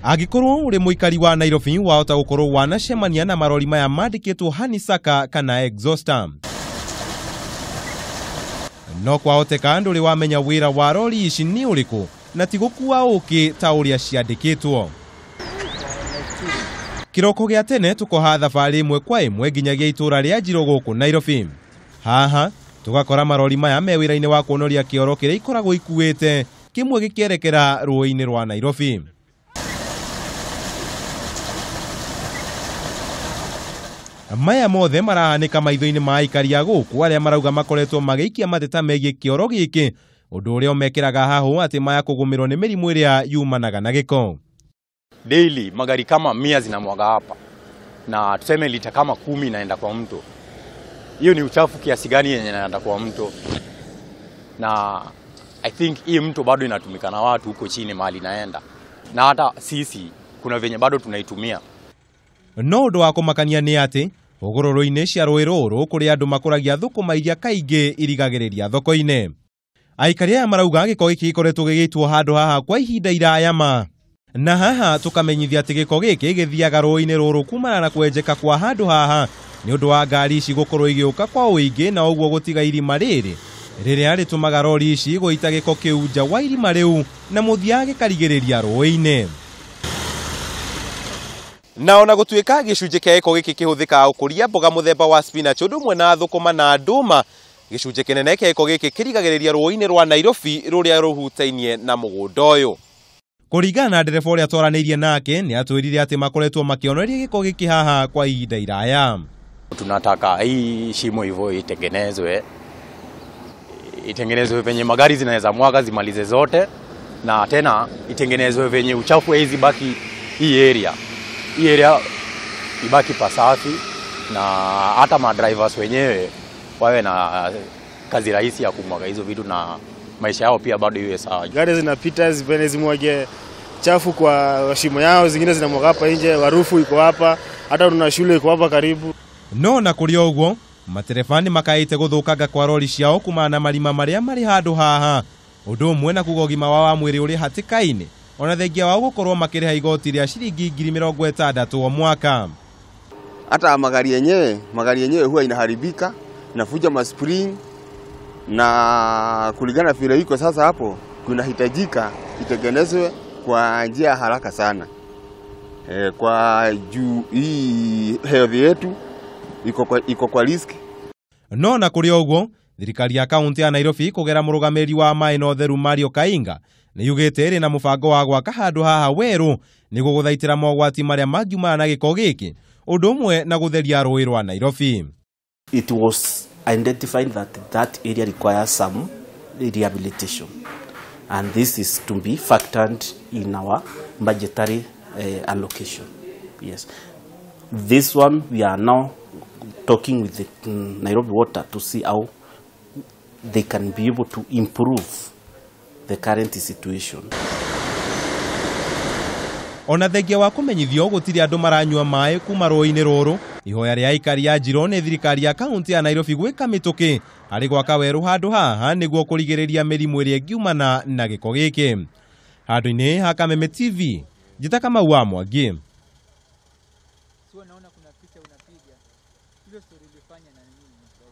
Angĩkorwo ũrĩ mũikari wa Nairobi wahota gũkorwo wanacemania na marori maya mandĩkĩtwo Hanisaka kana Exhauster. No kwahoteka ndũrĩ wamenya wĩra wa rori ici nĩ ũrĩkũ na ti gũkua ũkĩ ta ũrĩa ciandĩkĩtwo. Kĩroko gĩa tene tũkoha thabarĩ ĩmwe kwa ĩmwe nginyagia itũra rĩa Njirũ gũkũ Nairobi. Haha tũgakora marori maya me wĩra-inĩ wa kuonoria kĩoro kĩrĩa ikoragwo ikuĩte kĩmwe gĩkĩerekera rũĩ-inĩ rwa Nairobi. Maya mothe marahanĩka maitho-inĩ ma aikari a gũkũ arĩa marauga makoretwo magĩikia mateta megiĩ kĩoro gĩkĩ, ũndũ ũrĩa ũmekĩraga hahũ atĩ maya kũgũmĩrwo nĩ mĩrimũ ĩrĩa yumanaga na gĩko. Daily magari kama 100 zinamwaga hapa na tuseme lita kama 10 inaenda kwa mto. Hiyo ni uchafu kiasi gani yenye inaenda kwa mto? Na I think hii mto bado inatumika na watu huko chini mahali inaenda, na hata sisi kuna venye bado tunaitumia. No ũndũ wa kũmakania nĩ atĩ hũgũrũrũ-inĩ cia rũĩ rũrũ kũrĩ andũ makũragia thũkũma iria kaingĩ irigagĩrĩria thoko-inĩ. Aikari aya marauga gĩko gĩkĩ gĩkoretwo gĩgĩitwo handũ haha kwa ihinda iraya ma. Na haha tũkamenyithia atĩ gĩko gĩkĩ gĩthiaga rũĩ-inĩ rũrũ kumana na kwenjeka kwa handũ haha nĩ ũndũ wa ngari ici gũkorwo igĩũka kwa ũingĩ na ũguo gũtiga irima rĩrĩ rĩrĩa rĩtũmaga rori ici gũita gĩko kĩu nja wa irima rĩu na mũthia gĩkarigĩrĩria rũĩ-inĩ. Na ona gũtuĩka gĩcunjĩ kĩa gĩko gĩkĩ kĩhũthĩkaga gũkũria mboga mũthemba wa spinach ũndũ ũmwe na thũkũma na ndũma, gĩcunjĩ kĩnene kĩa gĩko gĩkĩ kĩrigagĩrĩria rũĩ-inĩ rwa Nairobi rũrĩa rũhutainie na mũgũnda ũyũ. Kũringana na ndereba ũrĩa twaranĩirie nake nĩ atwĩrire atĩ makoretwo makĩonoreria gĩko gĩkĩ haha kwa ihinda iraya. Tunataka hii shimo hivyo itengenezwe, itengenezwe venye magari zinaweza mwaga zimalize zote, na tena itengenezwe venye uchafu hizi baki hii area. Hii area ibaki pasafi na hata ma drivers wenyewe wawe na kazi rahisi ya kumwaga hizo vitu na maisha yao pia bado iwe sawa. Gari zinapita zipende zimwage chafu kwa shimo yao, zingine zinamwaga hapa nje, harufu iko hapa, hata tuna shule iko hapa karibu. No na kũrĩ ũguo matereba nĩ makaĩte gũthũkanga kwa rori ciao kumana na marima marĩa marĩ handũ haha, ũndũ ũmwe na kuga ũgima wao wa mwĩrĩ ũrĩ hatĩka-inĩ ona thengia wao gũkorwo makĩrĩha igoti rĩa ciringi 60,000 o mwaka. Hata magari yenyewe huwa inaharibika, inafuja ma spring, na kulingana vile iko sasa hapo kunahitajika itengenezwe kwa njia haraka sana. Kwa juu hii health yetu iko kwa risk. No na kũrĩ ũguo thirikari ya kaunti ya Nairobi kũgera mũrũgamĩrĩri wa maĩ na ũtheru Mario Kainga nĩ yugĩte ĩrĩ na mũbango wa gwaka handũ haha werũ nĩguo gũthaitĩra mogwati marĩa mangiumana na gĩko gĩkĩ ũndũ ũmwe na gũtheria rũĩ rwa Nairobi. It was identified that that area requires some rehabilitation, and this is to be factored in our budgetary allocation. Yes, this one we are now talking with the Nairobi Water to see how they can be able to improve the current situation. Ona thengia wa kũmenyithio gũtirĩ andũ maranyua maĩ kuma rũĩ-inĩ rũrũ, ihoya rĩa aikari a Njirũ nĩ thirikari ya kaunti ya Nairobi gwĩka mĩtũkĩ harĩ gwaka werũ handũ haha nĩguo kũrigĩrĩria mĩrimũ ĩrĩa ĩngiumana na gĩko gĩkĩ. Handũ-inĩ ha Kameme TV, njĩta Kamau wa Mwangi.